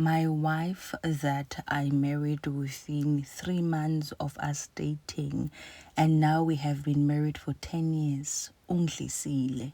My wife that I married within 3 months of us dating, and now we have been married for 10 years. Ungidlisile.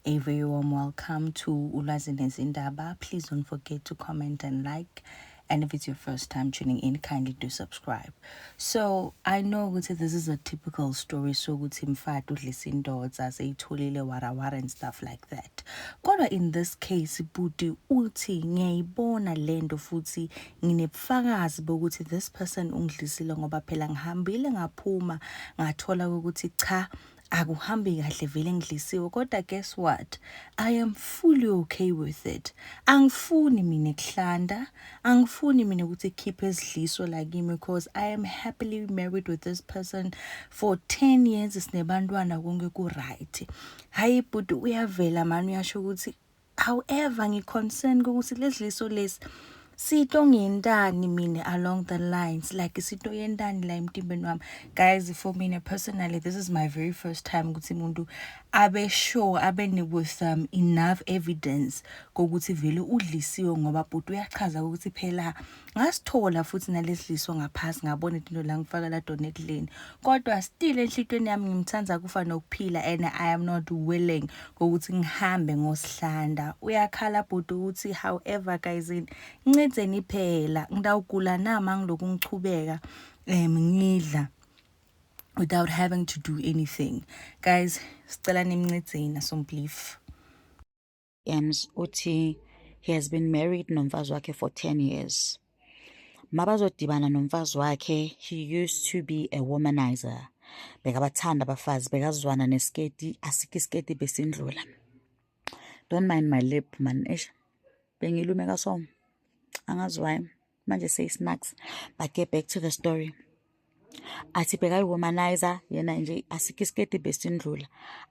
A very warm welcome to Ulwazi Nezindaba. Please don't forget to comment and like. And if it's your first time tuning in, kindly do subscribe. So I know ukuthi this is a typical story, so ukuthi mfati udlisa indoda seyitholile warawara and stuff like that. Kodwa in this case, buti uthi ngiyayibona lento futhi nginebufakazi bokuthi this person ungidlisile, ngoba phela ngihambile ngaphuma ngathola ukuthi cha, akuhambi kahle, vele ngidlisiwe. Kodwa guess what? I am fully okay with it. Angifuni mina kuhlanda, angifuni mina ukuthi khiphe isidliso la kimi, because I am happily married with this person for 10 years, sinebantwana, konke ku-right. Hayi bhuti, uyavela mani, uyasho ukuthi however ngi-concerned ukuthi lesidliso lesi sito ngiyentani mina along the lines, like sito yentani la emtimbeni wami. Guys, for mina personally, this is my very first time ukuthi umuntu abe sure, abe with enough evidence kokuthi vele udlisiwe, ngoba bhuti uyachaza ukuthi phela ngasithola futhi nalesidliso ngaphasi, ngabona into la ngifaka la dona ekudleni, kodwa still enhlitweni yami ngimthanda kufa nokuphila and I am not willing ukuthi ngihambe ngosihlanda. Uyakhala bhuti ukuthi however, guys, ncedzeni phela, ngidawugula nama ngiloku ngichubeka ngidla without having to do anything. Guys, sicela nimncedzeni asombelief. Ems uthi he has been married nomfazi wakhe for 10 years. Mabazodibana nomfazi wakhe, he used to be a womanizer. Bekabathanda abafazi, bekazwana nesiketi, asikho isiketi besindlula. Don't mind my lip, man. Eish. Bengilume kaso. Angazi why. Manje seyi-snacks. But get back to the story. Athi bekayi-womanizer yena nje, asikho isiketi besindlula,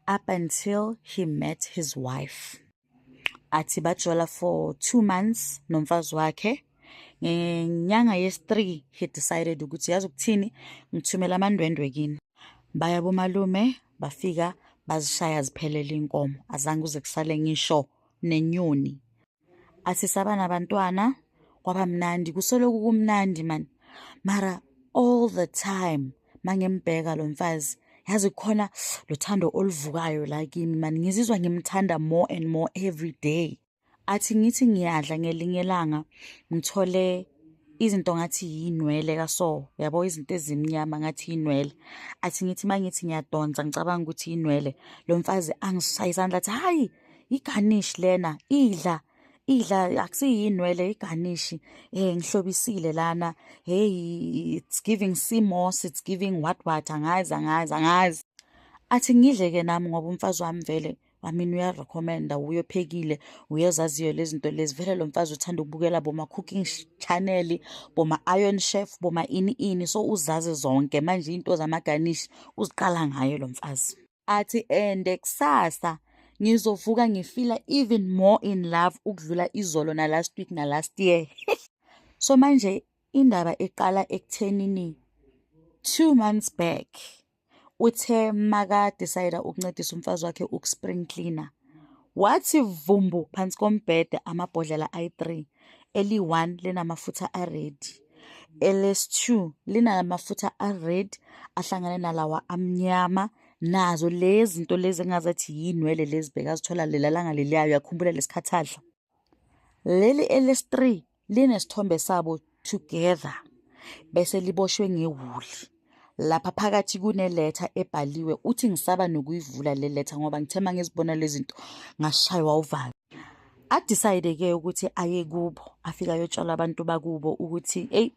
up until he met his wife. Athi bajola for 2 months nomfazi wakhe. Ngenyanga yesi-3 he decided ukuthi, yazi ukuthini, ngithumela amandwendwe kini. Baya bomalume, bafika bazishaya ziphelele inkomo, azange kuze kusale ngisho nenyoni. Athi saba nabantwana, kwaba mnandi, kusoloko kumnandi man. Mara all the time mangimbheka lo mfazi, yazi khona lo thando oluvukayo la kimi man, ngizizwa ngimthanda more and more every day. Athi ngithi ngiyadla ngelinye ilanga, ngithole izinto ngathi yinwele kaso, yabo, izinto ezimnyama ngathi yinwele. Athi ngithi mangithi ngiyadonsa, ngicabanga ukuthi yinwele, lo mfazi angishaye isandla athi, "Hayi, igarnish lena, idla idla, akusiyinwele, igarnish, ngihlobisile lana. Hey, it's giving sea moss, it's giving what what, angazi, angazi, angazi." Athi ngidle ke nami ngoba umfazi wami vele, I mean, uyarecommenda, uyophekile, uyezaziyo lezi zinto lezi. Vele lo mfazi uthanda ukubukela boma cooking channel, boma Iron Chef, boma ini ini, so uzazi zonke manje into zamagarnish, uziqala ngayo lo mfazi. Athi and kusasa ngizovuka ngifeela even more in love ukudlula izolo na last week na last year. So manje indaba iqala ekuthenini 2 months back uthe maka decide ukuncedisa umfazi wakhe ukuspring cleaner, wathi vumbu phansi kombhede amabhodlela ayi-3. Eli-1 linamafutha a-red, eles-2 linamafutha a-red ahlangane nalawa amnyama, nazo lezi zinto lezi engazathi yinwele lezi bekazithola lela langa leliya, uyakhumbula lesikhathi adla. Leli eles-3 linesithombe sabo together, bese liboshwe ngewuli. Lapha phakathi kuneletha ebhaliwe. Uthi ngisaba nokuyivula le letha ngoba ngithe uma ngizibona lezi zinto ngashaywa uvalo. A-decide-ke ukuthi aye kubo, afike ayotshela abantu bakubo ukuthi, eyi,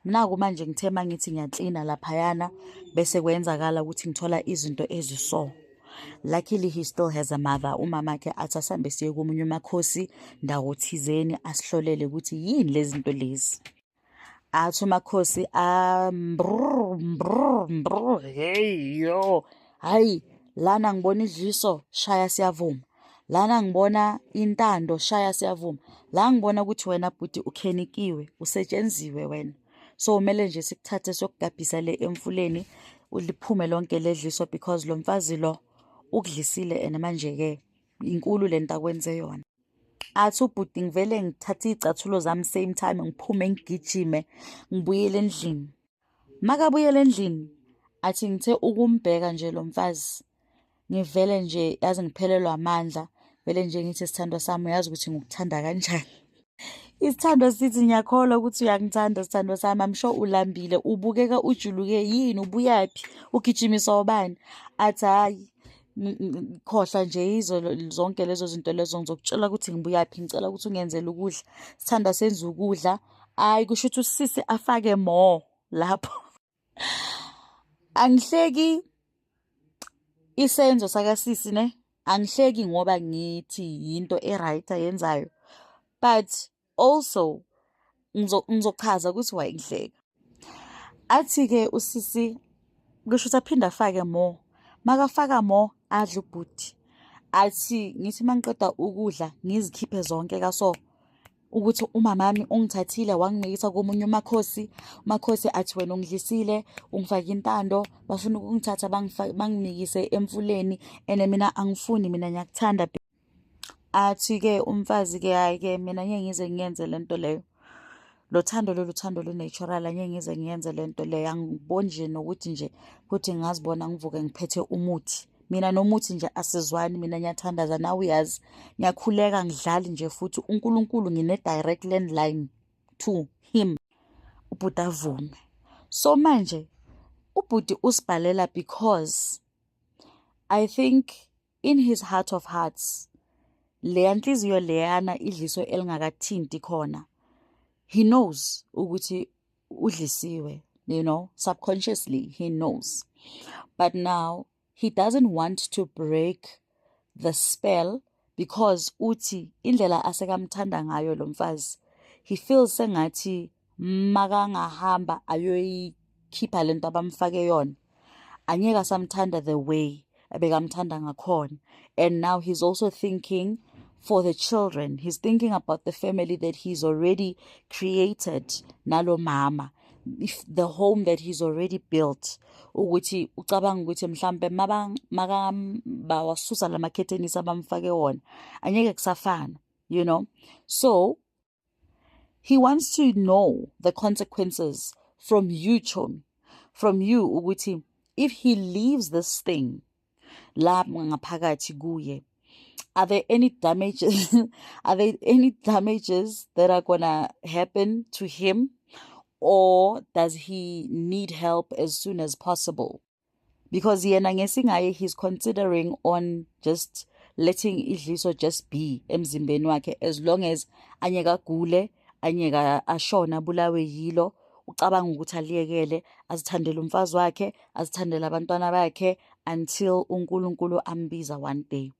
naku manje ngithe uma ngithi ngiyaklina laphayana bese kwenzakala ukuthi ngithola izinto eziso. Luckily he still has a mother. Umamakhe athi asambe siye komunye umakhosi ndawo thizeni asihlolele ukuthi yini lezi zinto lezi. Athi umakhosi, mbrr mbrr mbrr, hey yo, hayi, lana ngibona idliso, shaya siyavuma. Lana ngibona intando, shaya siyavuma. La ngibona ukuthi wena bhuti ukhenikiwe, usetshenziwe wena, so kumele nje sikuthathe siyokugabhisa le emfuleni, liphume lonke ledliso, because lo mfazi lo ukudlisile and manje-ke inkulu lento akwenze yona. Athi ubhuti ngivele ngithathe iy'cathulo zami same time, ngiphume ngigijime ngibuyele endlini. Makabuyela endlini, athi ngithe ukumbheka nje lo mfazi, ngivele nje yazi ngiphelelwa amandla, vele nje ngithi, "Sithandwa sami, uyazi ukuthi ngikuthanda kanjani." Isithandwa sithi, "Ngiyakholwa ukuthi uyangithanda, sithandwa sami. I'm sure ulambile, ubukeka ujuluke, yini, ubuyaphi, ugijimiswa ubani?" Athi, "Hhayi, khohlwa nje yizo zonke lezo zinto lezo, ngizokutshela ukuthi ngibuyaphi, ngicela ukuthi ungenzele ukudla." Sithandwa senza ukudla. Hhayi, kusho ukuthi usisi afake more lapho. Angihleki isenzo sakasisi ne, angihleki ngoba ngithi yinto e-right ayenzayo, but also ngizochaza ukuthi why ngihleka. Athi-ke usisi kusho ukuthi aphinde afake more, makafaka more adle ubhuti. Athi, "Ngithi mangiqeda ukudla ngizikhiphe zonke kaso ukuthi umamami ungithathile wangimikisa komunye umakhosi, umakhosi athi wena ungidlisile, ungifake intando, bafuna ukungithatha bangimikise emfuleni, and mina angifuni, mina ngiyakuthanda." Athi-ke umfazi-ke, "Hhayi-ke, mina ngeke ngize ngiyenze le nto leyo, lo thando lolu thando lu-natural, angeke ngize ngiyenze le nto leyo. Angiboni nje nokuthi nje futhi ngingazibona ngivuke ngiphethe umuthi. Mina nomuthi nje asizwani. Mina ngiyathandaza, nawe uyazi, ngiyakhuleka, ngidlali nje futhi uNkulunkulu ngine-direct landline to him." Ubhuti avume. So manje ubhuti usibhalela because I think in his heart of hearts, leya nhliziyo leyana idliso elingakathinti khona, he knows ukuthi udlisiwe, subconsciously he knows, but now he doesn't want to break the spell because uthi indlela asekamthanda ngayo lo mfazi, he feels sengathi makangahamba ayoyikhipha lento abamfake yona, angeke asamthanda the way ebekamthanda ngakhona. And now he's also thinking for the children. He's thinking about the family that he's already created nalo mama, if the home that he's already built, ukuthi ucabanga ukuthi mhlambe makabawasusa lamakhethenisi abamfake wona, angeke kusafana. So he wants to know the consequences from you, chomi, from you, ukuthi if he leaves this thing la ngaphakathi kuye, are there any damages that are gonna happen to him, or does he need help as soon as possible? Because yena ngesingaye he's considering on just letting idliso just be emzimbeni wakhe, as long as anyeke agule, anyeke ashone, abulawe yilo. Ucabanga ukuthi aliyekele, azithandele umfazi wakhe, azithandele abantwana bakhe until uNkulunkulu ambiza one day.